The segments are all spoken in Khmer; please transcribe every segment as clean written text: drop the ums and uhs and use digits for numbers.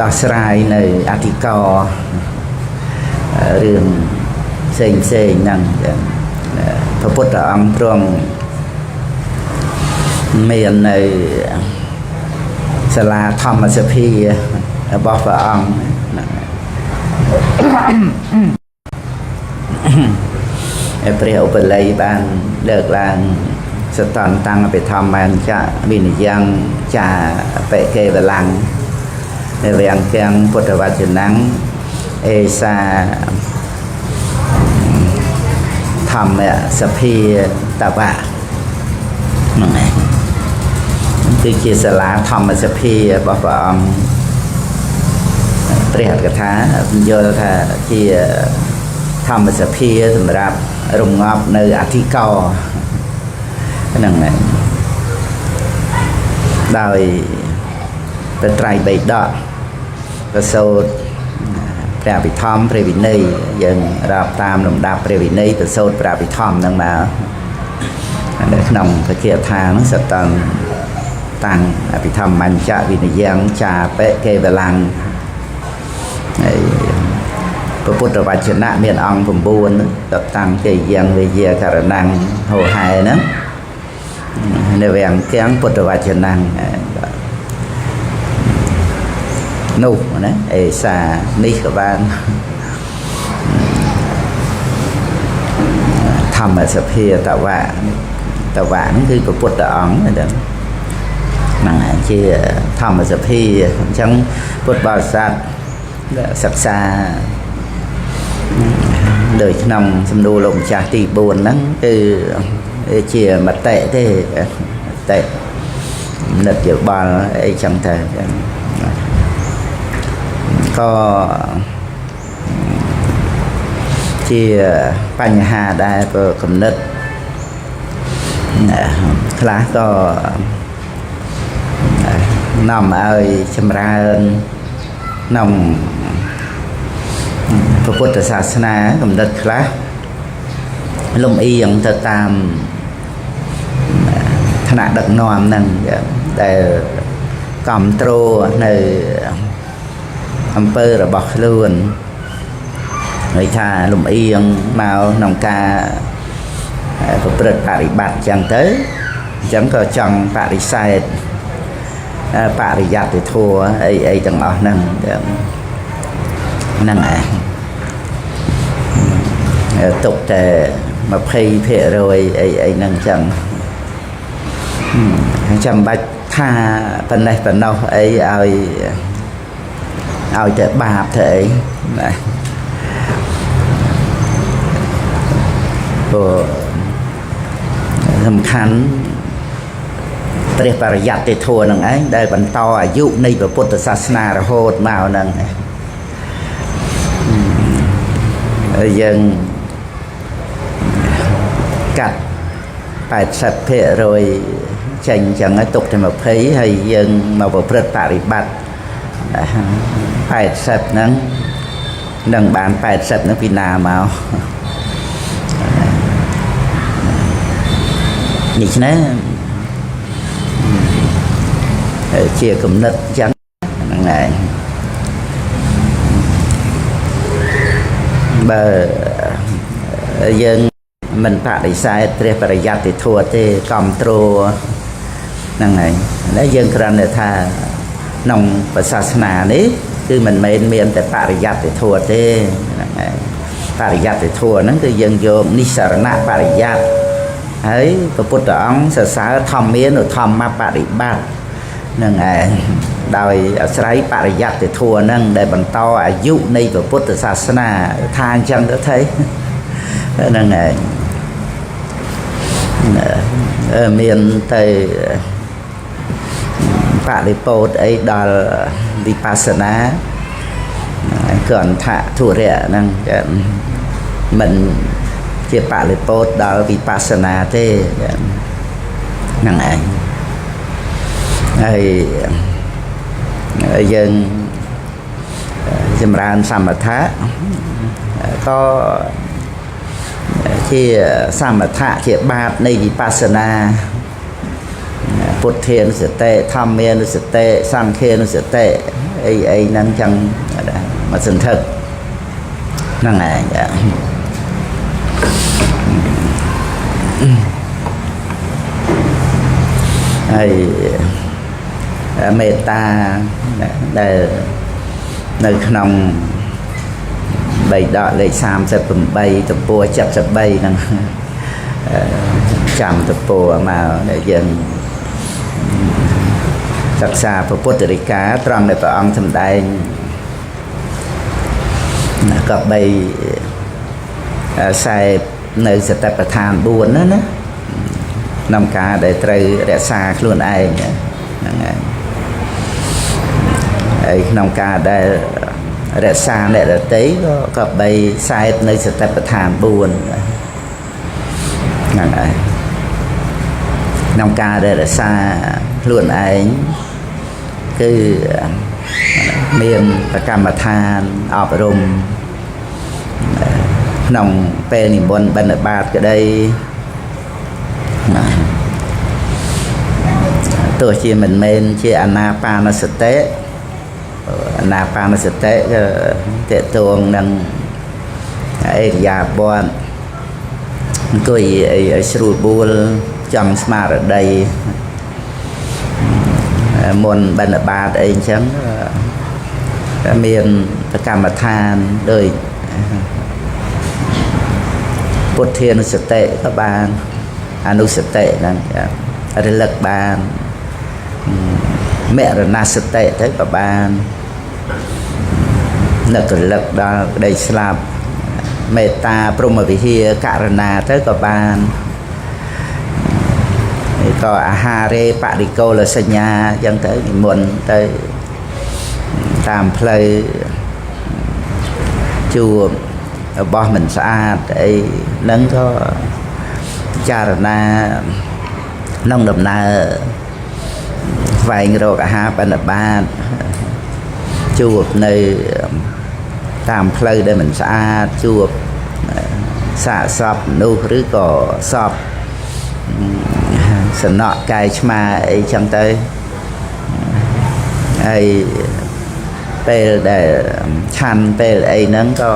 ដោះស្រាយនៅអធិកររឿងផ្សេងផ្សេងហ្នឹងព្រះពុទ្ធអង្គទ្រង់មាននៅសាលាធម្មសភារបស់ព្រះអង្គហ្នឹងឯព្រះឧបល័យបានលើកឡើងសតន្តតាំងអភិធម្មញ្ចៈវិនយ៉ាងចាបិកេវលੰនៅវាំងទាំងពុទ្ធវចនំអេសាធម្មសភាតវៈហ្នឹងឯងគឺជាសាលាធម្មសភារបស់ព្រះអង្គព្រះអត្ថកថាយល់ថាជាធម្មសភាសម្រាប់រំងាប់នៅអធិករហ្នឹងឯងដោយព្រះត្រៃបិដកប្រសូតព្រះអភិធម្មព្រះវិន័យយើងរាប់តាមលំដាប់ព្រះវិន័យប្រសូតព្រះអភិធម្មហ្នឹងមកនៅក្នុងពជាឋានហ្នឹងសតន្តតាំងអភិធម្មញ្ចៈវិនយ៉ាងចាបិកេវលੰហើយព្រះពុទ្ធវចនៈមានអង្គ9តតាំងគេយ៉ាងវិយាករណੰហោហែហ្នឹងនៅវាំងទាំងពុទ្ធវចនៈនោះណាអេសានេះក៏បានធម្មសភាតវៈតវៈហ្នឹងគឺព្រះពុទ្ធអង្គហ្នឹងហ្នឹងជាធម្មសភាអញ្ចឹងពុទ្ធបរិស័ទសិក្សាដោយក្នុងសំណួរលោកម្ចាស់ទី4ហ្នឹងគឺជាមតិទេមតិនិតយោបល់អីចឹងទៅក៏ជាបញ្ហាដែរព្រោះគំនិតខ្លះក៏នាំឲ្យចម្រើនក្នុងព្រះពុទ្ធសាសនាគំនិតខ្លះលំអៀងទៅតាមថ្នាក់ដឹកនាំហ្នឹងដែលគ្រប់គ្រងនៅអំពើរបស់ខ្លួនហើយថាលំអៀងមកក្នុងការប្រព្រឹត្តបរិបត្តិអញ្ចឹងទៅអញ្ចឹងក៏ចង់បរិសេធបរិយត្តិធម៌អីអីទាំងអស់ហ្នឹងហ្នឹងឯងទុកតែ20%អីអីហ្នឹងអញ្ចឹងចាំបាច់ថាប៉ុណ្ណេះប៉ុណ្ណោះអីឲ្យតែបាបទៅអីណាព្រោះសំខាន់ព្រះបរិយត្តិធម៌ហ្នឹងឯងដែលបន្តអាយុនៃព្រះពុទ្ធសាសនារហូតមកហ្នឹងយើងកាត់80%ចេញអញ្ចឹងហើយទុកតែ20ហើយយើងមកប្រព្រឹត្តបរិបត្តិ80ហ្នឹងនឹងបាន80ហ្នឹងពីណាមកនេះណាជាគំនិតអញ្ចឹងហ្នឹងឯងបើយើងមិនបដិសេធព្រះបរិយត្តិធម៌ទេគ្រប់គ្រងហ្នឹងឯងតែយើងគ្រាន់តែថាក្នុងសាសនានេះគឺមិនមែនមានតែបរិយត្តិធម៌ទេហ្នឹងឯងបរិយត្តិធម៌ហ្នឹងគឺយើងយកនិស្សរណៈបរិយត្តិហើយព្រះពុទ្ធអង្គសរសើរធម្មានុធម្មបរិបត្តិហ្នឹងឯងដោយអាស្រ័យបរិយត្តិធម៌ហ្នឹងដែលបន្តអាយុនៃព្រះពុទ្ធសាសនាថាអញ្ចឹងទៅថៃហ្នឹងឯងមានទៅបរិពោធអីដល់វិបស្សនាគឺអន្តធុរៈហ្នឹងមិនជាបរិពោធដល់វិបស្សនាទេហ្នឹងឯងហើយយើងចម្រើនសមថៈក៏ជាសមថៈជាបាតនៃវិបស្សនាពុទ្ធានុសតិធម្មានុសតិសង្ឃានុសតិ អីអីហ្នឹងចឹងមកសន្ធឹកហ្នឹងឯងហើយមេត្តាដែលនៅក្នុងបីដកលេខ38ទំព័រ73ហ្នឹងចាំទំព័រមកដែលយើងសិក្សាព្រះពុទ្ធរិកាត្រង់ដែលព្រះអង្គសម្ដែងក៏បីខ្សែនៅសតិប្បដ្ឋាន4ណាណាក្នុងការដែលត្រូវរក្សាខ្លួនឯងហ្នឹងហើយហើយក្នុងការដែលរក្សាអ្នកដទៃក៏បីខ្សែនៅសតិប្បដ្ឋាន4ហ្នឹងហើយក្នុងការដែលរក្សាខ្លួនឯងគឺមានប្រកម្មដ្ឋានអប់រំក្នុងពេលនិមន្តបិណ្ឌបាតក្តីទោះជាមិនមែនជាអានាបានសតិអានាបានសតិក៏តេតួងនឹងអេរិយាបថអង្គុយអីឲ្យស្រួលបួលចង់ស្មារតីមុនបិណ្ឌបាតអីអញ្ចឹងមានប្រកម្មដ្ឋានដូចពុទ្ធានុសតិក៏បានអនុសតិហ្នឹងរលឹកបានមរណសតិទៅក៏បាននឹករលឹកដល់ក្តីស្លាប់មេត្តាព្រហ្មវិហារករណាទៅក៏បានក៏អាហារេបរិកូលសញ្ញាអញ្ចឹងទៅនិមន្តទៅតាមផ្លូវជួបរបស់មិនស្អាតអីហ្នឹងក៏ពិចារណាក្នុងដំណើរស្វែងរកអាហារបិណ្ឌបាតជួបនៅតាមផ្លូវដែលមិនស្អាតជួបសាកសពមនុស្សឬក៏សពសំណក់កាយឆ្មាអីចឹងទៅហើយពេលដែលឆាន់ពេលអីហ្នឹងក៏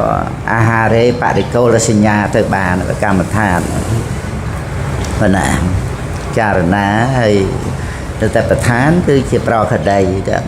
អាហារេបរិកូលសញ្ញាទៅបានកម្មដ្ឋានប៉ុណ្ណាចារណាហើយទៅតែប្រធានគឺជាប្រកដីទៅ